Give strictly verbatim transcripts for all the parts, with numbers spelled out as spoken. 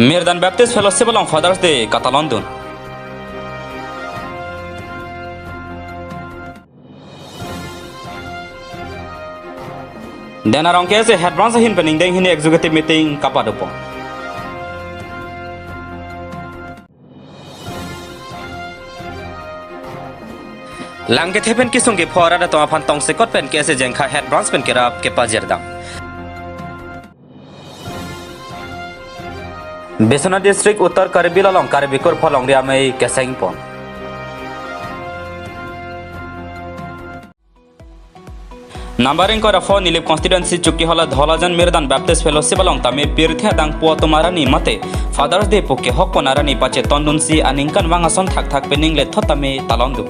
Mirdan Baptist Fellowship along Father's Day katalon dun. Den Arong K S A Head Branch ahin pen ingdeng hini executive meeting kapadopon. Lang kethe pen kesung kepho arat atum aphan tongsekot pen K S A Jengkha Head Branch pen kerap kepajirdam. Biswanath District Uttar Karbi along Karbi Kurpho Longri Amei kesengpon. Number ingkoi ra pho Nilip constituency Chokihola Dholajan Mirdan Baptist Fellowship along tame pirthe adang po atum arani mate Father's Day pu kehokpon arani pachetondunsi aningkanvang ason thakthak pen inglethot tame talon dun.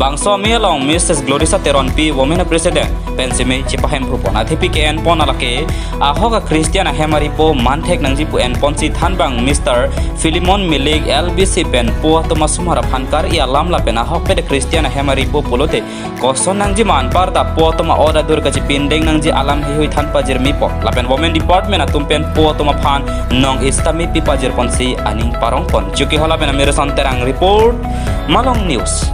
Bangso amei along Missus Glorisa Teronpi, Women President, pensi mei chepahemphupon. Athepi ke-enpon alake ahok a Christian ahem aripo manthek nangji pu enponsi thanbang Mister Philemon Milik L B C pen po atum asomar aphan kar-i alam lapen ahokpet Christian ahem aripo pulote koson nangji ma anparta po atum a-ot adur kachipindeng nangji alam heihui than pajirmipon. Lapen Women Department atum pen po atum aphan nong-e sitame pipajirponsi aning parongpon. Chokihola pen Amir Son Terang report, Malong News.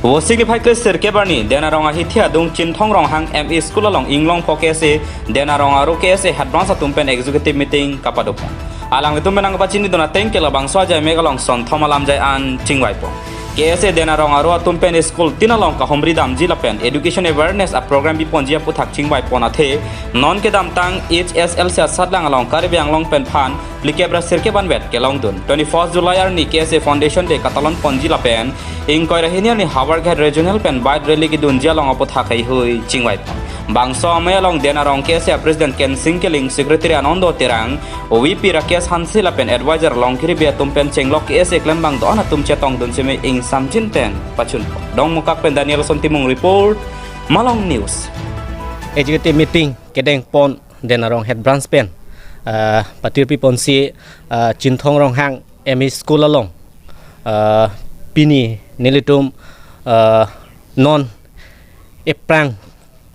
Vosik niphai kre sirkep arni, Den Arong ahithi adung Chinthong Ronghang M E School along inglongpo K S A, Den Arong aro K S A Head Branch atum pen executive meeting kapadopon. Alanglitum pen nangpachinidun ateng ke labangso ajai mek along sonthom alamjai an chingvaipon. K S A Den Arong aro atum pen school tin along kahumri damji lapen education awareness a program biponji aputhak chingvaipon athe, non kedamtang H S L C asatlang along Karbi Anglong pen phan phlikep ra sirkep anvet kelongdun. Twenty-first July arni K S A Foundation Day katalonponji lapen ingkoi ra hini arni Howraghat Regional pen bike rally kedunji along aputhak heihui chingvaipon. Bangso amei along Den Arong K S A President Kensing Killing, Secretary Anando Terang, V P Rakesh Hanse lapen Advisor Longkiri Bey atum pen chenglok K S A klembang do-an atum chetongdunsi mei ingsamjin pen pachunpon. Dongmukak pen Danielson Timung report, Malong News. Executive meeting kedengpon Den Arong Head Branch pen, ah, patirpiponsi, ah, Chinthong Ronghang M E School along, ah, pini nelitum, ah, non ephrang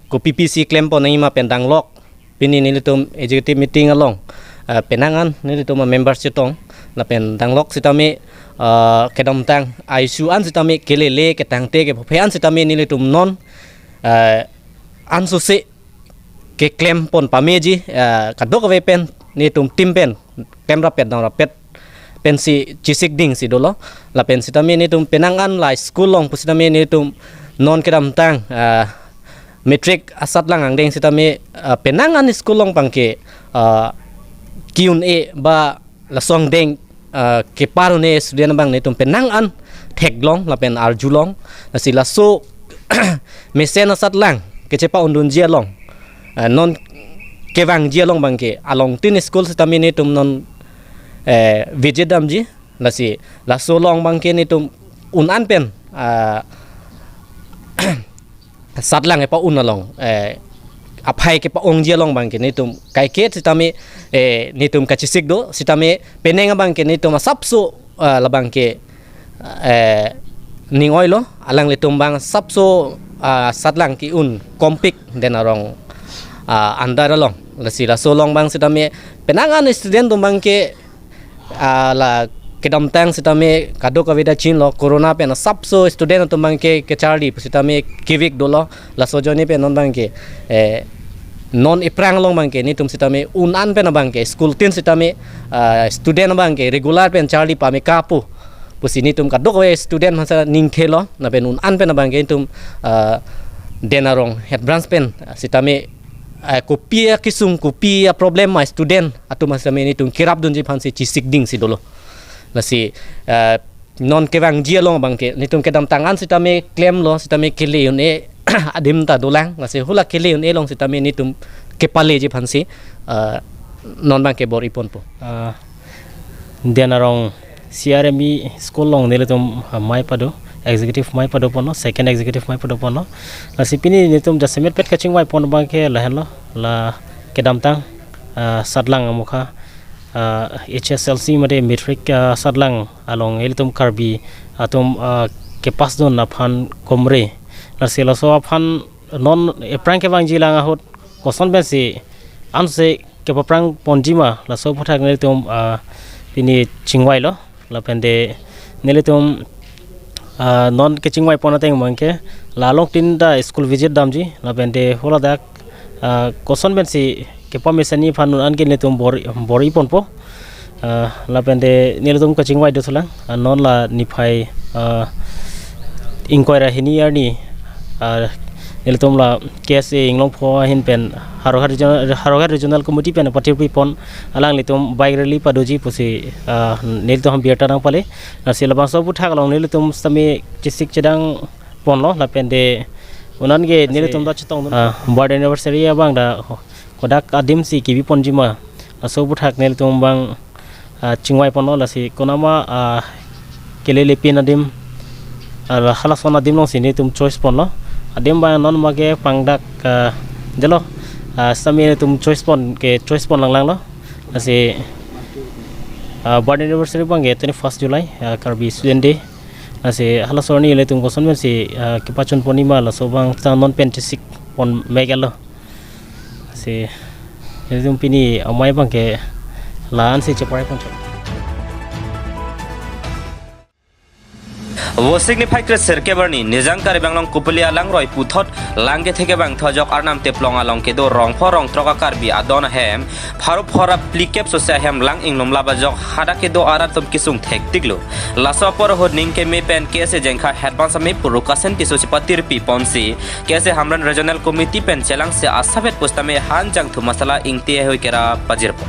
kopi pisi klempon nangji ma pen danglok pini nelitum executive meeting along, ah, penang an nelitum a-members chetong lapen danglok sitame, ah, kedamtang a-issue an sitame kelele ketangte kepophe an sitame nelitum non, ah, ansose keklempon pameji, ah, kadokave pen nelitum team pen klem rapet dam rapet pensi chesik dingsi dolo. Lapen sitame nelitum penang an la school along pusitame nelitum non kedamtang, ah, matric asatlang angdeng sitame, ah, penang an school along abangke, ah, ke-un-e ba laso angdeng, ah, kepar un-e student abang nelitum penang an theklong lapen arjulong. Lasi laso mesen asatlang kechepa-undunji along, ah, non kevangji along abangke along tin school sitame nelitum non, eh, visit damji. Lasi laso along abangke nelitum un-an pen, ah, satlang kepa-un along, eh, aphai kepa-ongji along abangke nelitum kaiket sitame, eh, nelitum kachesik do sitame penang abangke nelitum asapso, ah, labangke, eh, ning-oilo, alanglitum abang asapso, ah, satlang ke-un kompik Den Arong, ah, under along. Lasi laso along abang sitame penang an student atum abangke, ah, la kedamtang sitame kadokave ta chinilo, corona pen asapso student atum abangke kecharli pusitame kevek dolo. Laso ajoine pen non abangke, eh, non ephrang along abangke nelitum sitame un-an pen abangke school tin sitame, ah, student abangke regular pen charli pame kapu pusi nelitum kadokave student masa ningthelo lapen un-an pen abangke nelitum, ah, Den Arong Head Branch pen, ah, sitame, ah, kopi akesung kopi a-problem ma student atum sitame nelitum kerapdunji aphansi chesik dingsi dolo. Lasi, ah, non kevangji along abangke nelitum kedamtang an sitame klemlo sitame kele un-e adim ta dolang, lasi hula kele un-e along sitame nelitum kepaleji aphansi, ah, non abangke bor-iponpo. Ah, Den Arong C R M E school along nelitum, ah, mei pado, executive mei padoponlo, second executive mei padoponlo. Lasi pini nelitum jasemet pet kachingvaipon abangke lahenlo, la kedamtang, ah, satlang amokha, ah, H S L C mate matric, ah, satlang along ilitum Karbi atum, ah, kepass dun aphan komre. Lasi laso aphan non ephrang kevangji alang ahut koson pensi anse kepaprang ponjima, laso aphuthak nelitum, ah, pini chingvailo. Lapen te nelitum, ah, non kechingvai pon ateng abangke la along tin ta school visit damji, lapen te holadak, ah, koson pensi kepamesani aphan non anke nelitum bor-, bor-i ponpo. Ah, lapen te nelitum kachingvai do thulang. Ah, non la niphai, ah, ingkoi ra hini arni, ah, nelitum la K S A Inglongpho ahin pen Howraghat Regional, Howraghat Regional Committee pen pathirpi pon alanglitum bike rally padoji pusi, ah, nelitum birta nangpale. Lasi labangso aphuthak along nelitum sitame chesik chedang ponlo, lapen te non anke nelitum ta chetong, ah, birth anniversary abang ta kodak adim si kebi ponjima, laso aphuthak nelitum abang, ah, chingvai ponlo. Lasi konama, ah, kelelepin adim, ah, halason adim alongsi nelitum choice ponlo. Adim abang non make pangdak, ah, delo, ah, sitame nelitum choice pon ke choice pon langlanglo. Lasi, ah, birth anniversary abangke twenty-first July, ah, Karbi Student Day. Lasi halaso arni nelitum koson pensi, ah, kepachun ponjima, laso abang ta non pen chesik pon mekelo. Lasi nelitum pini amei abangke la-ansi cheparai ponchot. Vosik niphai kre sirkep arni Nijang Karbi Anglong Kopili alangroi puthot lang kethe kevang thojok Arnam Teplong along kedo rongpho rongthrok a-Karbi adon ahem pharo phora phlikep sose ahem lang inglumlap ajok hadak kedo arat atum kesung thektiklo. Laso apor ahut ning keme pen K S A Jengkha Head Branch amei Puru Kasen Tisso chepathirpi ponsi K S A Hamren Regional Committee pen chelangse asapet pusitame han jangthu masala ingti ahoi kera pajirpo.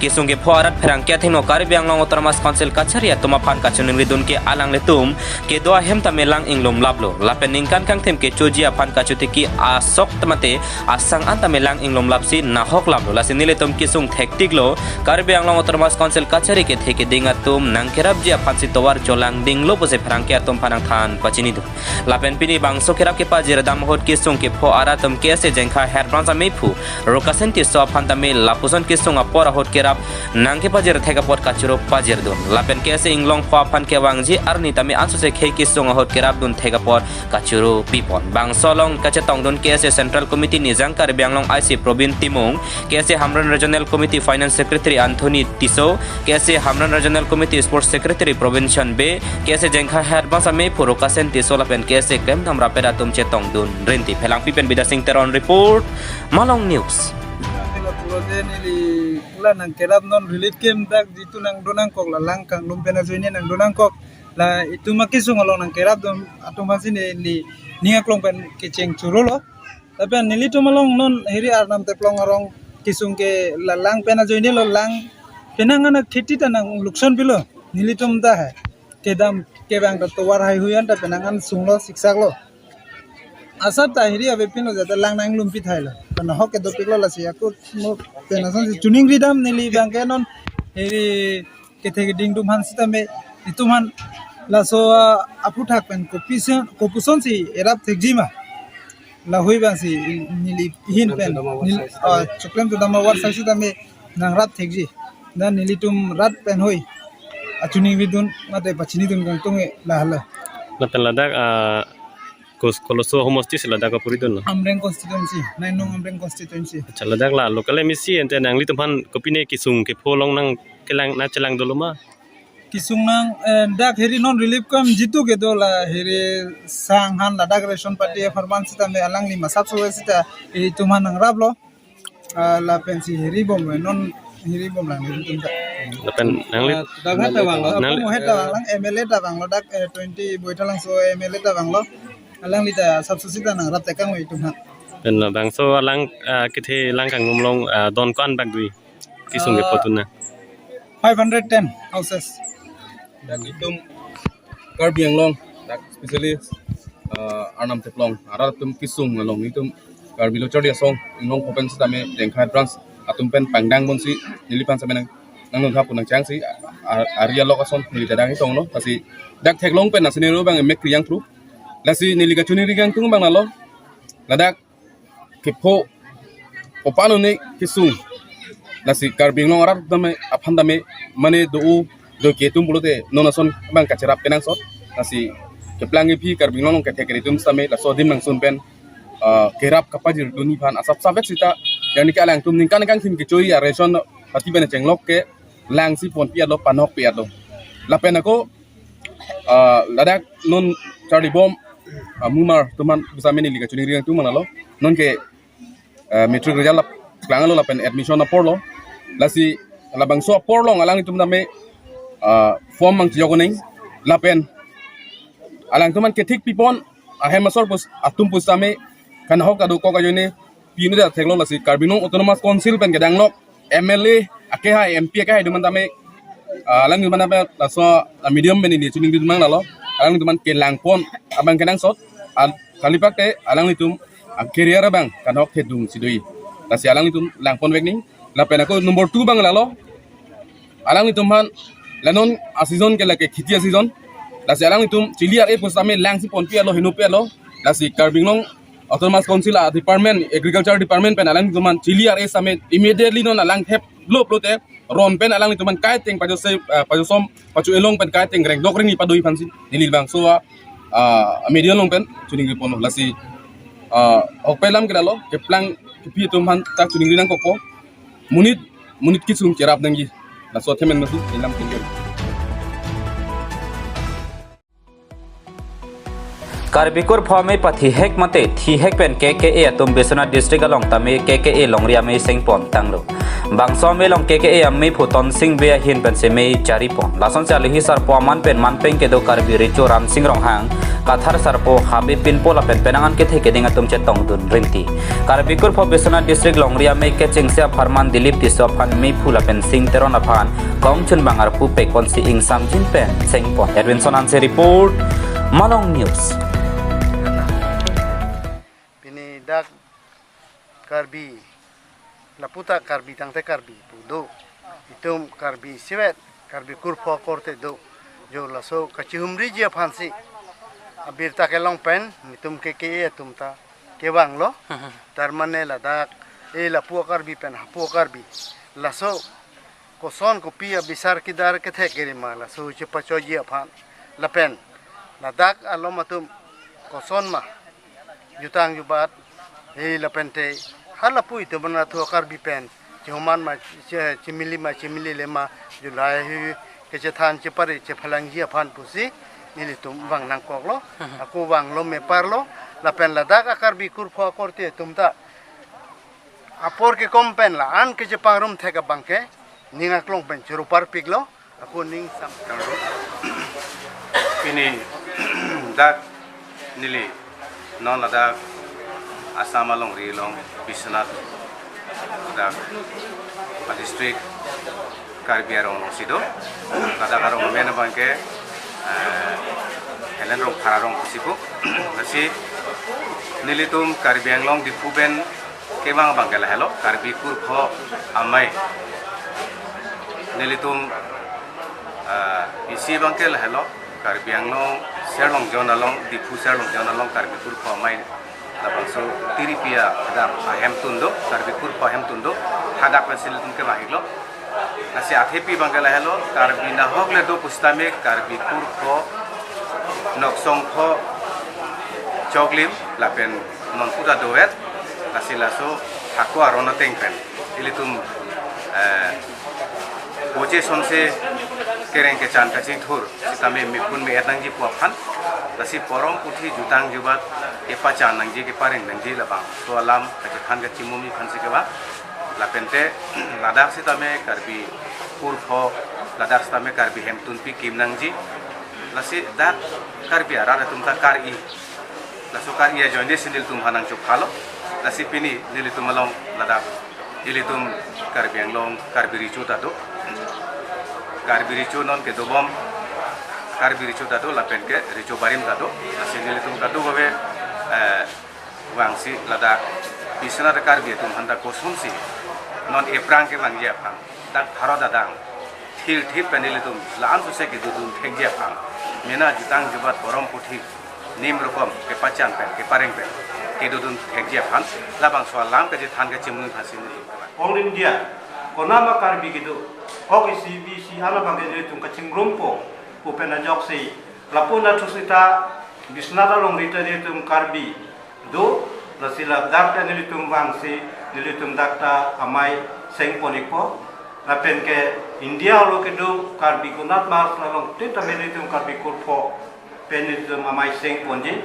Kesung kepho arat pherangke athengno Karbi Anglong Autonomous Council kachari atum aphan kachiningri dun ke alanglitum kedo ahem tame lang inglumlaplo. Lapen ningkan kangthim kechoji aphan kachotiki asok tamate asang an tame lang inglumlapsi nahok laplo. Lasi nelitum kesung thektiklo. Karbi Anglong Autonomous Council kachari kethe keding atum nangkerapji aphansi tovar cholangdinglo pusi pherangke atum aphan nangthan pachinidun. Lapen pini bangso kerap kepajir dam ahut kesung kepho arat atum K S A Jengkha Head Branch amei Puru Kasen Tisso aphan tame lapuson kesung apor ahut kerap nangkepajir thek apot kachoro pajirdun. Lapen K S A Inglongpho aphan kevangji arni tame ansose khei kesung ahut kerapdun thek apot kachoro pipon. Bangso along kachetongdun K S A Central Committee Nijang Karbi Anglong I C Probin Timung, K S A Hamren Regional Committee Finance Secretary Anthony Tisso, K S A Hamren Regional Committee Sports Secretary Probinson Bey, K S A Jengkha Head Branch amei Puru Kasen Tisso lapen K S A klemdam rapet atum chetongdun rinti. Phelangpi pen Bidya Sing Teron report, Malong News. Neli puro je neli la nangkerap non relief camp dak jitu nangdonangkok la lang kanglum pen ajoine nangdonangkok. La itum akesung along nangkerapdun atum aphansi neli ning aklong pen kecheng chorolo. Lapen nelitum along non hiri Arnam Teplong arong kesung ke la lang pen ajoinelo, lang penang an akheti ta nanglukson pilo. Nelitum ta hai kedam kevang ta tovar haihui an ta penang an sunglo, siksaklo. Asap ta hiri avepinlo jata lang nanglumpi thailo. Penang ahok kedopiklo, lasi ako mo penang asonsi chiningri dam neli abangke non hiri kethe keding atum aphan sitame itum aphan laso, ah, aphuthak pen kopison, kopusonsi erap thekjima. Lahui abangsi neli ahin pen, nel-, ah, choklem to dam awar sai sitame nangrap thekji. Dan nelitum rat pen hoi achiningridun mate pachinidun kangtung lahelo. Lapen ladak, ah, kos-, koloso homosti si ladak kapuridunlo? Amreng constituency, Nainong Amreng constituency. Accha, ladak la local M A C ente nanglitum aphan kopine kesung kepho along nangkelang, nangchelang dolo ma? Kesung nang, eh, dak hiri non relief camp jitu kedo la hiri sang han ladak ration party apharman sitame alangli masap so sita itum aphan nangraplo. Ah, lapensi hiri bom, eh, non hiri bom lang nelitum ta. Lapen nangli, ah, dak hat ta vanglo. Nang- Apo mo het ta vanglang, M L A ta vanglo dak, eh, twenty Boitalangso M L A ta vanglo. Alangli ta asap so sita nangrap tekanglo itum aphan. Pen labangso alang, ah, kethe lang kanglum along, ah, don ko-an bak dui? Kesung kepho atum na? Five hundred ten houses. Dak itum Karbi Anglong, dak especially, uh, Arnam Teplong arat atum kesung along itum Karbi Lo Charli Asong Inglongpho pen sitame Jengkha Head Branch atum pen pangdang ponsi neliphan sitame nang, nangdun thap nangchangsi, a-, a-, ari alok ason neli ta dak hitonglo, lasi dak theklong pen lasi neli abang emek kriyang thru. Lasi neli kachiningri kangtung abang lalo. Ladak kepho opan un-e kesung. Lasi Karbi Anglong arat tame aphan tame mane do-o doke atum pulote non ason abang kacherap penangsot. Lasi Keplang iphi Karbi Anglong kethek kere atum sitame laso adim nangsun pen, ah, kerap kapajirdun iphan asap sabet sita, yang nike alangtum ningkan ningkan thim kecho-i a-ration pati pen chenglok ke langsi ponpi alo, panok pi alo. Lapen ako, ah, ladak non charlibom, ah, mumar atum aphan pusitame neli kachiningri nangtum abang lalo. Non ke eh, matric result lap klang lo lapen admission apor lo. Lasi labangso apor along alanglitum tame, eh, form mang chiyok oning lapen alangtum aphan kethik pipon ahem asor pus atum pusitame kanhok adu kok ajoine pinu da theklo. Lasi Karbi Anglong Autonomous Council pen kedang lok M L A akehai, M P akehai atum tame, ah, alanglitum tame laso, ah, medium pen neli chiningri abang lalo. Alanglitum kelangpon abang kenangsot, ah, kalipak te alanglitum, ah, career abang kanhok thedung si do-i. Lasi alanglitum langponvek ning. Lapen ako number two abang lalo. Alanglitum aphan la non a-season ke lake kheti a-season. Lasi alanglitum chili ar-e pusitame langsi ponpi alo, henopi alo. Lasi Karbi Anglong Autonomous Council a-department, Agriculture Department pen alanglitum aphan chili ar-e sitame immediately non alang thep lop lote ron pen alanglitum aphan kaiteng pajose, eh, pajosom, pacho-e along pen kaiteng rengdok rengni pado-i aphansi neli labangso a, ah, media along pen chiningri ponlo. Lasi, ah, ok pen lam ke lalo, keplang kephi atum aphan ta chiningri nangkokpo. Monit, monit kesung cherap nangji. Laso athemen masi elam tinggal. Karbi kurpho amei pathihek mate thihek pen K K A atum Biswanath district along tame K K A longri amei sengpon tanglo. Bangso amei along K K A amei phu Tonsing Bey ahin pensi mei charipon. Lasonsi alohi sarpo aman pen manpeng kedo Karbi Recho Ramsing Ronghang, Kathar sarpo Habe Pinpo lapen penang an kethe keding atum chetongdun rinti. Karbi kurpho Biswanath district longri amei kechengsi apharman Dilip Tisso aphan meiphu lapen Sing Teron aphan kongchunbang arpu pekponsi ingsamjin pen sengpon. Edwinson Hanse report, Malong News. Pini dak Karbi, lapu ta Karbi tangte Karbi pu do. Itum Karbi sivet, Karbi kurpho akorte do. Jo laso kachihumriji aphansi abirta kelong pen itum K K A atum ta kevanglo. Tar mane ladak, e lapu a-Karbi pen hapu a-Karbi, laso koson kopi abisar kidar kethek kere ma laso chepachoji aphan. Lapen ladak alom atum koson ma jutang jubat, e lapen te halapu itum aphan athu a-Karbi pen chehoman ma, che, chemili ma, chemilile ma, jo lahei kechethan chepare chephalangji aphan pusi nelitum vang nangkoklo. Ako vanglo, meparlo. Lapen ladak a-Karbi kurpho akorte atum ta apor kekom pen la-an kechepangrum thek abang ke ning aklong pen choro parpiklo. Ako ning sam. Pini dak neli non ladak Assam alongri along Biswanath, ladak a-district Karbi arong alongsi do. Ladak arong amen abang ke, eh, Helen Rongphar arong pusi pu. Lasi nelitum Karbi Anglong Diphu pen kevang abang ke lahelo, Karbi kurpho amei. Nelitum, ah, isi abang ke lahelo, Karbi Anglong Serlong Zone along, Diphu Serlong Zone along Karbi kurpho amei labangso tiripi ahadak ahemtun do, Karbi kurpho ahemtun do, hadak pensi nelitum kevang-iklo. Lasi athepi abang ke lahelo, Karbi nahok le do pusitame Karbi kurpho, noksong pho, choklim lapen non puta dovet. Lasi laso hako aron ateng pen ilitum, eh, boche sonse kereng kechan kachingthur sitame mepun me-et nangji pu aphan. Lasi porom puthi jutang jubat kepachan nangji, kepareng nangji labangso alam kachethan kachimumi aphansi kevang. Lapen te ladak sitame Karbi kurpho, ladak sitame Karbi hemtunpi kim nangji. Lasi dak Karbi arat atum ta kar-i. Laso kar-i ajoine si nelitum aphan nangchophalo. Lasi pini nelitum along ladak ilitum Karbi Anglong Karbi Recho ta do. Karbi Recho non kedobom Karbi Recho ta do, lapen ke Recho Barim ta do. Lasi nelitum kadokave, eh, vangsi ladak Biswanath Karbi atum aphan ta kosonsi non ephrang kevangji aphan, dak Bharat adang thilthip pen ilitum la-an sose kedodun thekji aphan, mena jutang jubat porom puthi nim rokom kepachan pen, kepareng pen kedodun thekji aphan, labangso alam kachethan kachimung aphansi nelitum kevang. All India konama Karbi kedo, kok isi bi isi ana bang kedo itum kachingrumpo pu pen ajoksi lapu na thu sita Biswanath alongri ta nelitum Karbi do, lasi ladak ta nelitum vangsi, nelitum dak ta amei sengpon-ikpo. Lapen ke India arlo kedo Karbi konat mas along tin ta nelitum Karbi kurpho pen nelitum amei sengponji.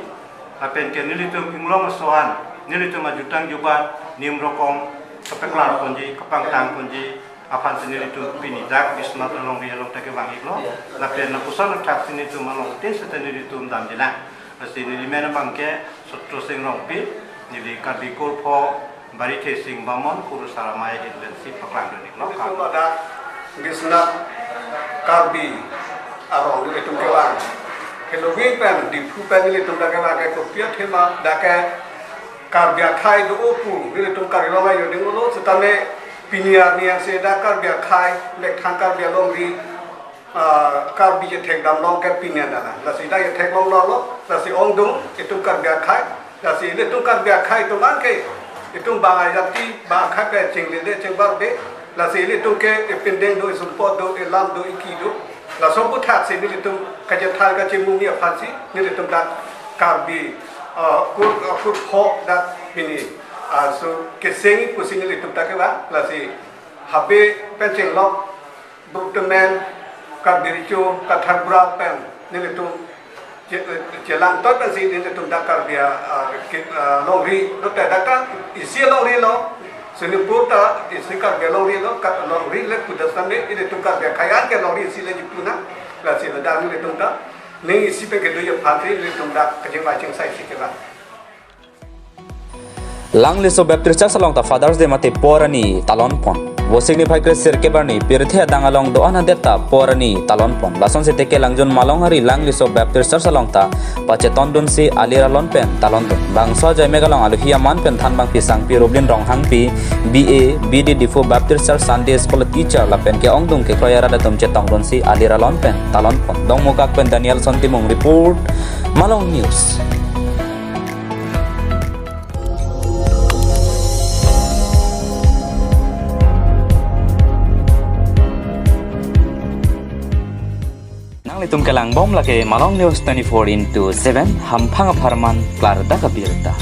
Lapen ke nelitum inglong aso-an, nelitum ajutang jubat, nim rokom, kepaklarponji, kepangtangponji aphansi nelitum pini dak Biswanath alongri along ta kevang-iklo. Lapen lapuson athak si nelitum along tin seta nelitum damjilang. Lasi neli men abang ke Sotro Sing Rongpi, neli Karbi kurpho Barithe Sing Bamon, kurusar amei ahin pensi paklangdun-iklo. Nelitum ladak Biswanath Karbi arong nelitum kevang. Halloween pen, Diphu pen nelitum dak kevang ke kopi athema dak ke Karbi akhei do-o pu nelitum Karbi along ayo ding-olo, setame pini arni ansi dak Karbi akhei, Mekthang Karbi alongri, ah, Karbi chethek dam long ke pini an dala. Lasi dak chethek longlo, lasi ongdung itum Karbi akhei, lasi ilitum Karbi akhei atum an ke, itum bang ajati, bang akhei pen chinglele chingbarbe, lasi ilitum ke ipindeng do, isumpot do, ilam do, iki do. Laso aputhak si nelitum kachethal kachimumi aphansi nelitum dak Karbi, ah, kur, ah, kurpho dak pini, ah, so keseng pusi nelitum ta kevang, lasi habe pen chenglok, Bruktemen, Karbi Recho, Kathar Bura pen nelitum che-, chelangtoi pensi nelitum dak Karbi, ah, ke, ah, longri, lote dak ta isi longrilo, Sonipur ta isi Karbi longrilo, ka, longri le pu setame ilitum Karbi akhei an ke longri isi le ji pu nang, lasi ladak nelitum ta ning isi pen kedoji aphansi nelitum dak kachingvai chingsai si kevang. Langliso Baptist Church along ta Father's Day mate por arni talonpon. Vosik niphai kre sirkep arni pirthe adang along do-an adet ta por arni talonpon. Lason siteke Langjun Malong Hari Langliso Baptist Church along ta pachetondunsi alir alon pen talondun. Bangso ajoine along alohi aman pen thanbangpi Sangpi Roblin Ronghangpi, B A, B D Diphu Baptist Church Sunday School teacher lapen ke-ongdung kekroi arat atum chetongdunsi alir alon pen talonpon. Dongmukak pen Danielson Timung report, Malong News. Nanglitum kelangbom lake Malong News twenty-four into seven, hamphang apharman klardak abirta.